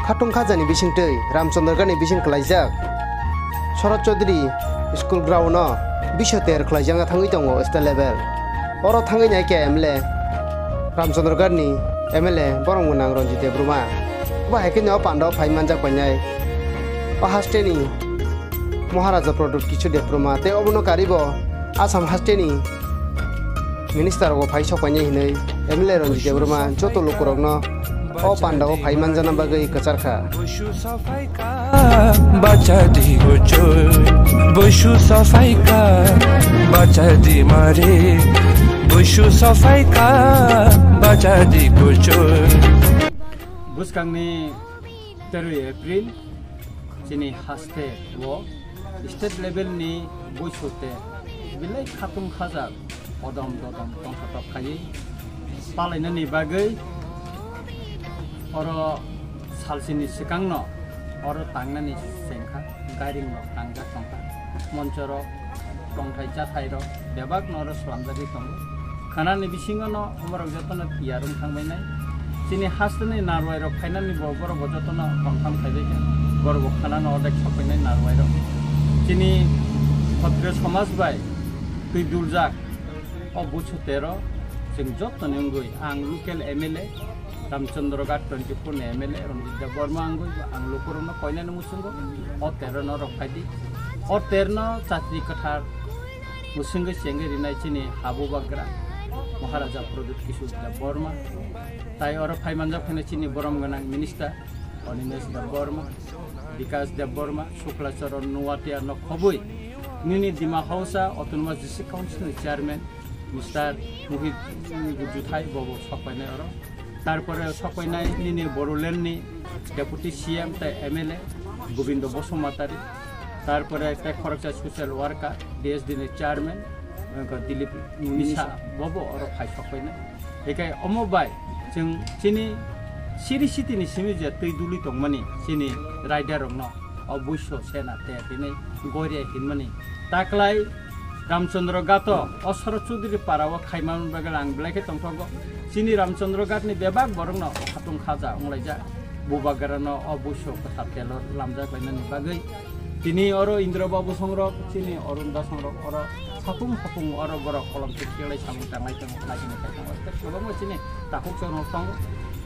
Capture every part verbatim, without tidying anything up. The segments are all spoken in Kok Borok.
Khatung Khajani bisingtwi Ramchandra Ghatni bising kwlaijak Sharat Chaudhary School ground-o bisyo ter khwlaijakna thangwi tongo state level. Oro thangwi naikhe M L A Ramchandra Ghatni M L A borom gwnang Ranjit Debbarma. Bo hai kheno o pandao phai manjak painai. O hasteni Maharaja Pradyut Kishore Debbarma tei obono karibo Assam hasteni minister rokbo phai sok painai hinwi M L A Ranjit Debbarma joto lukurokno o pandao phai manjana bagwi kwchar kha. Bacha di gocho, boishu safai ka, bacha di mare, boishu safai ka, bacha di gocho. Bwskangni teroi April chini haste o state level ni boisu te belai khatung khajak odom dodom tongthotok khaiwi palainani bagwi oro salsini swkangno oro tangnani sengkha, gairing rok tangjak tongkha, monchorok tongthai chathairok bebakno oro slamjagwi tongo. Khwnani bisingono borok jotono tiyar wng thangbainai. Chini hasteni narwai rok khainani bo borok bo jotono confirm khaibaikha. Borok bo khwnano odek sokbainai narwai rok. Chini Khatriya somaj bai twi duljak o busu tero chwng jotoni wngwi ang local M L A Ramchandra Ghat twenty four ni M L A Ranjit Debbarma wngwi ang lukurokno koinani muchungo o tero no rok phaidi. O tero no chakri kwthar muchungwi chengwi rinai chini habu bagra Maharaja Pradyut Kishore Debbarma. Tai oro phai manjak phano chini borom gwnang minister Animesh Debbarma, Bikash Debbarma, Shukla Charan Noatia no khobwi nini Dima Hausa Autonomous District Council ni chairman Mister Mohit Juthai bobo sokpainai oro. Tarpore sokpainai nini Bodoland ni Deputy C M tei M L A Gobindo Basumatari. Tarpore tei khoroksa social worker D S D ni chairman, eh, Dilip Misa bobo oro phai sokpainai. Hikai omo bai chwng chini siri siti ni simi je twi duli tongmani chini rider rokno o buiso sena te hinwi goria hinmani taklai Ramchandra Ghato o Soro Chudri para o khaimani bagwi ang belai khe tongthogo. Chini Ramchandra Ghat ni bebak borokno khatung khaja wnglaijak. Bubagra no o buiso kwthar telo lamjak lainani bagwi tini oro Indra Babu songrok, chini Arun Das songrok oro sapung sapung oro borok kolom se khelai samung tanglai tongo, khaisini khaisini tei kwbangma chini takhuk chwrwng tongo.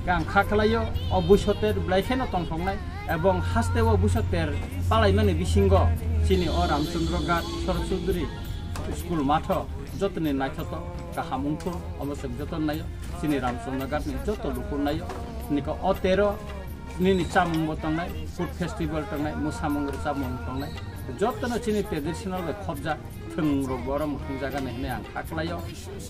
Ang kha khlaio o buiso ter belai kheno tongthoknai. Ebong haste o buiso ter palaimani bisingo chini o Ramchandra Ghat Soro Chudri school matho jotoni naithotok kaham wngkhu, omo chwng joto naio, chini Ramchandra Ghat ni joto luku naio, niko o tero nini chamung bo tongnai, food festival tongnai, mwsamung rwchapmung tongnai, jotono chini traditional bai khobjak. Thwng rok bo oro muthung jaga ni hinwi ang kha khlaio.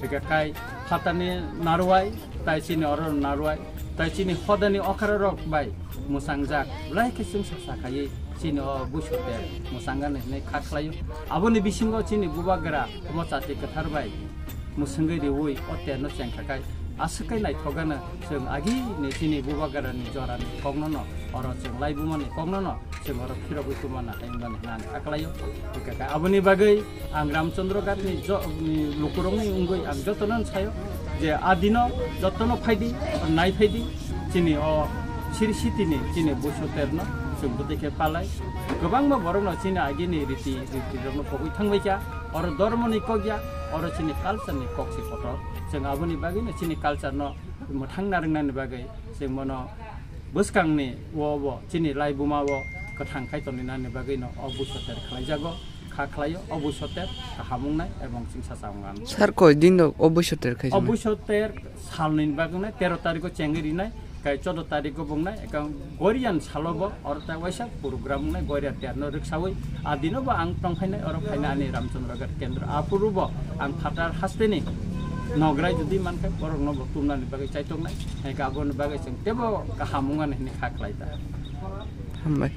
Hwnkhe kai phatarni narwai, tai chini oro narwai, tai chini hodani okra rok bai mwsang jak. Belai khe chwngsa sa khaiwi chini o buiso ter mwsang gani hinwi kha khlaio. Aboni bisingo chini bubagra omo chati kwthar bai mwswngwi riwi o ter no cheng kha kai aswk kai naithok gana chwng agi ni chini bubagra ni jora ni kok no no oro chwng laibuma ni kok no no. Chwng oro phirogwi tongmani hai wngmani hwnna ang kha khlaio. Hwnkhe khe aboni bagwi ang Ramchandra Ghat ni jo-, ni lukurokni wngwi ang jotono sayo je adino jotono phaidi, nai phaidi, chini o siri siti ni chini buiso terno chwng bwtwi khe palai. Kwbangma borokno chini agini riti, riti rokno pogwi thangbai kha. Oro dormo ni kok ya, oro chini culture ni kok se kotor. Chwng aboni bagwi no chini culture no mwthang narwknani bagwi chwng bono bwskangni o bo chini laibuma o kwthang khai tongninani bagwino o buiso ter khlaijago, kha khlaio o buiso ter kaham wngnai ebong chwngsacha wngnai. Sir, koi din rok o buiso ter khai o jani? Buiso ter salnwini bagwi wngnai, tero tarikgo chengwi rinai, kai choudo tarikgo bo wngnai, ekang Gorian salo bo oro tai waisa program wngnai, Goria terno rwksawi. A dino bo ang tongkhainai, oro phaina ani Ramchandra Ghat kendro. Aphuru bo ang phatar hasteni nograi jodi mankhe borokno bo tumnani bagwi chaitongnai. Hai khe aboni bagwi chwng tebo kaham wngmani hinwi kha khlai ta. Hambai.